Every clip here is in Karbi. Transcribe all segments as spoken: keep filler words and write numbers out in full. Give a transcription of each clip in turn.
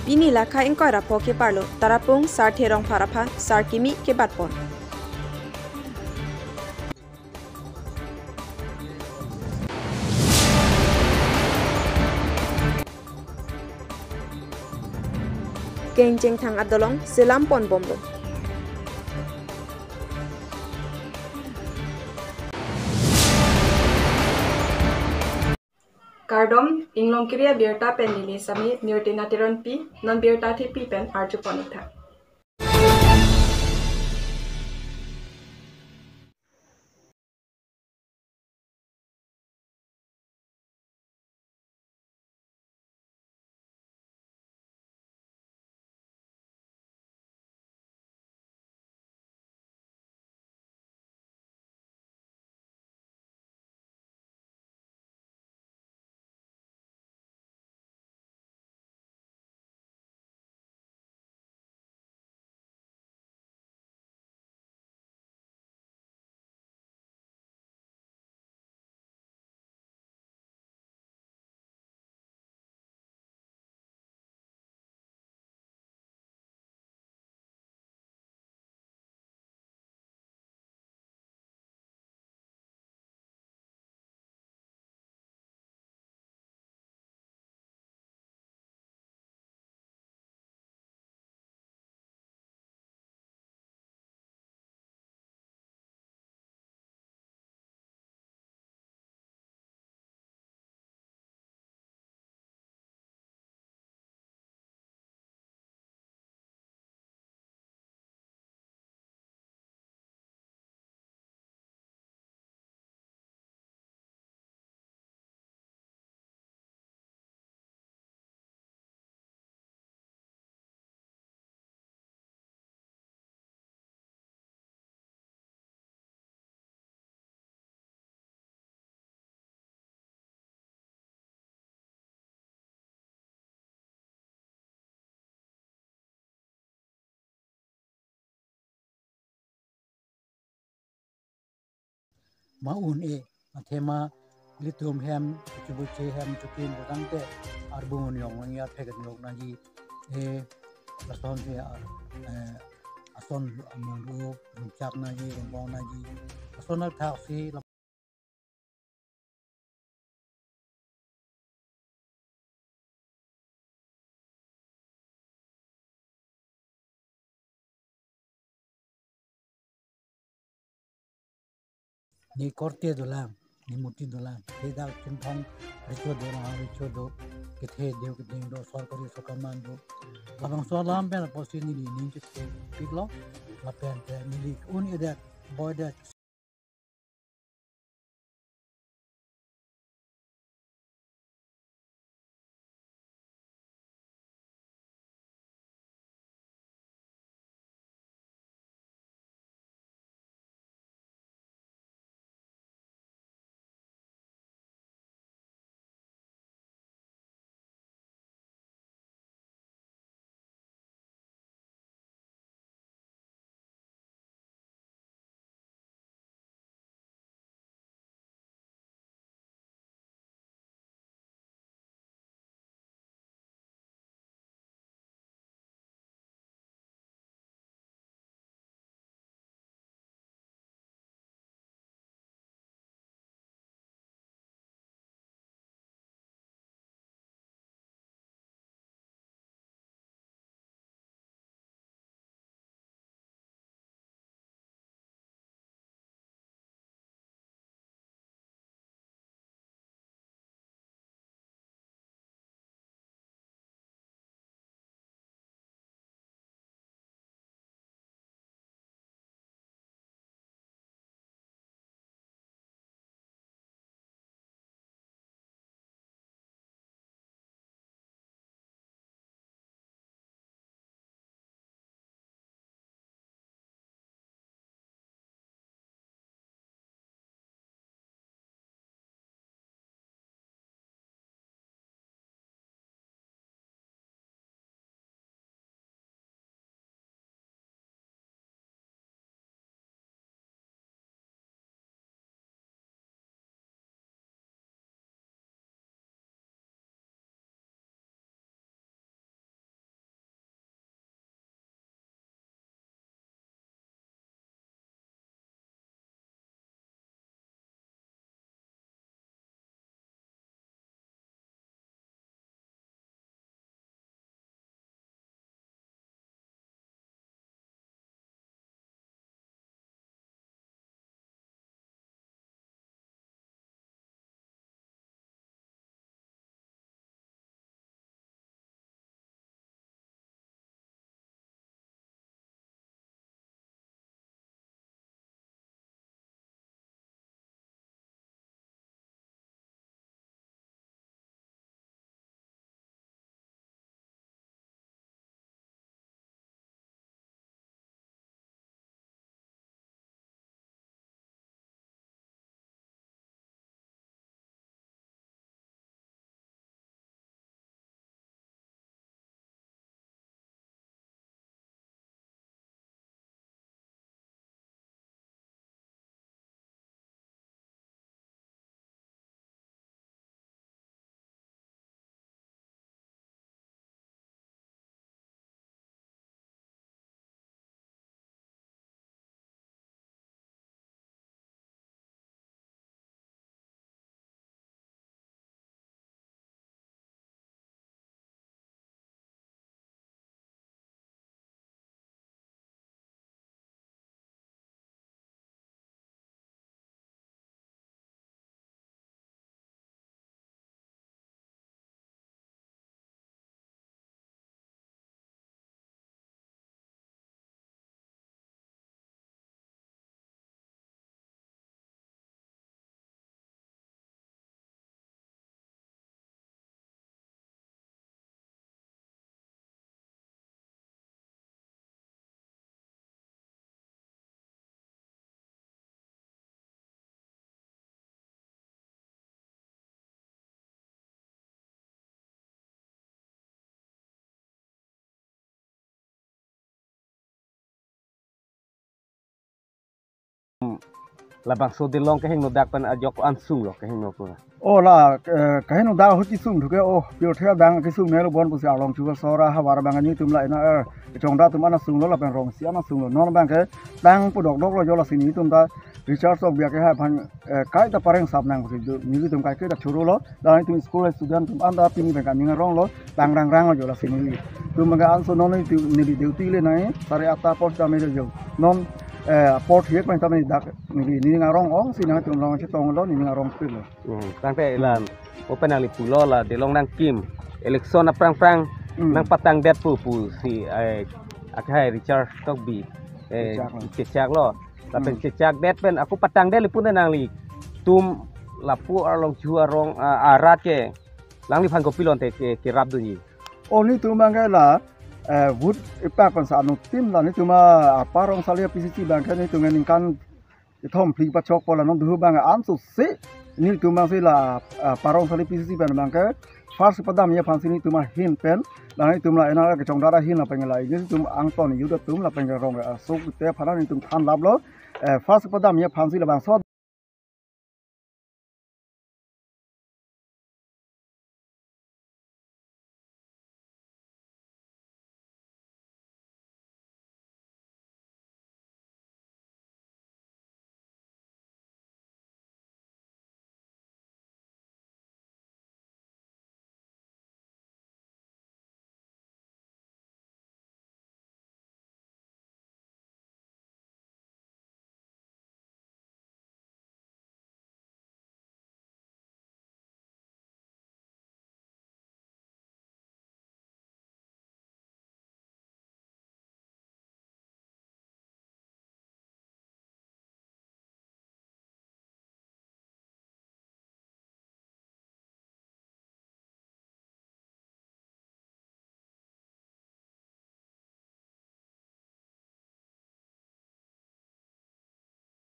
Pini lakha ingkoi ra pho keparlo Tarapung Sarthe Rongphar aphan sar kimi kebatpon. Kengchengthang adolong selam ponbomlo. Kardom, Inglongkiri abirta pen neli Sami Mirtina Teronpi, non birta thepi pen arjupon ik tha. Ma-un-e, athema ilitum hem, chubuche hem, chukin botangte, arbung un-e ong lang ya, phek un-e ong nangji, eh, lason si, ah, eh, ason amung ru, rumchak nangji, rumbong nangji, ason athak si, ne korte dolang, ne muti dolang, ke dak Chinthong recho dolang, recho do, kethe do, kethe do, sorkari sorkar man do. Labangso alam pen apotsi neli ning chepiklo, lapen te neli un-edet, boydet. Labangso Dilong kehingno dak pen ajok ko-an sung lo kehingno ko? Oh, la, eh, kehingno dak ahut kesung thuke, oh, pirthe abang kesung melo bon pusi Arlong Chuhu asor ahavar abang nelitum la ena, eh, kechongdat atum an asung lo lapen rong isi an asung lo. Non abang ke tang pu dokdok lo jo, lasi nelitum ta Richard Tokbi akehai aphan, eh, kaita pareng sap nang pusi do, nelitum kaike ta choro lo. La nelitum school student atum an ta pini abang ke ning arong lo, tang rangrang lo jo, lasi nelitum abang ke anso non nelitum, neli duty le nai, sare atta apor ta melo jo. Non, eh, apor thiek pen ta neli dak, neli, neli ning arong ong si nangtum along chetong lo, neli ning arong pir lo. Hmm, tangte Hmm. la, open nangli pulo la Dilong nangkim, election aphrang phrang Hmm. nangpatangdet pu pusi, eh, akehai Richard Tokbi, eh, Chechak lo. chechak lo. Lapen Hmm. chechakdet pen ako patangdet le pu nanglitum lapu Arlong Chuhu arong, ah, arat ke nangliphan kopilo ante ke, kerapdunji? Oh, nelitum abang ke la, eh, vote ipak pen sa anuttin la nelitum a, Apar Rongsali P C C abang ke nelitum ningkan kethom phli pachok pu la non duhu abang anso si nelitum abang si la, ah, Apar Rongsali P C C pen abang ke first padamji aphan si nelitum ahin pen, la nelitum la ena kechongdat ahin lapen la nelitum angton youth atum lapen rong asok te aphan nelitum thanlap lo, eh, first padamji aphan si labangso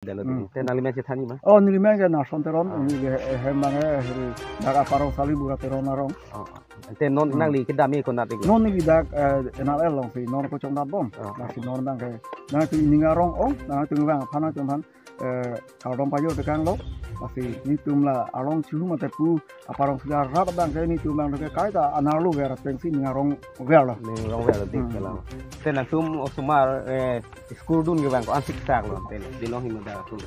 Dalo Hmm. dulu. Te nangli men chethan ma? Oh, neli men ke Nason Teron, Ah. neli ke, eh, hem abang ke, eh, dak Apar Rongsali Bura Teron arong. Oh, oh. Te non Hmm. nangli kedamji konat lagi? Non neli dak, eh, N R L along si, non kechongdat bom. Oh. Lasi non abang ke, nangtum ning arong ong, nangtum abang aphan, nangtum aphan, eh, kardom pajirtekang lo, lasi nelitum la Arlong Chuhu mate pu Apar Rongsali arat abang ke nelitum abang ke kaita anerlo ver ateng si ning arong ver lo. Ning arong ver lo dik Hmm. ke lo. Te nangtum osomar, eh, school dun ke abang ko-an siksak lo, te lo, Dilong hingno dak atum?